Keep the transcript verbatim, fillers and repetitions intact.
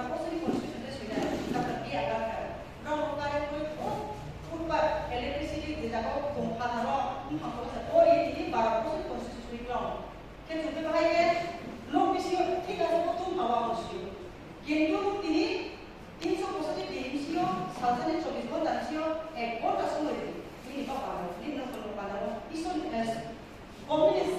Bosoni constitution de suinai, Doctor B Ambedkar. Rong rok kare koi o purba electricity de jago tong phanaro, mphang ko sa o ye tini baro bosoni constitution ni rong. Khe chwng khe bahai khe nok bisingo thik ase bo tong phawa mo sio. Kintu tini tinso bosoni din sio, salsani chobbish ghonta sio, ek ghonta somoi di. Nini baba, nini nok phanaro, ison, eh, communist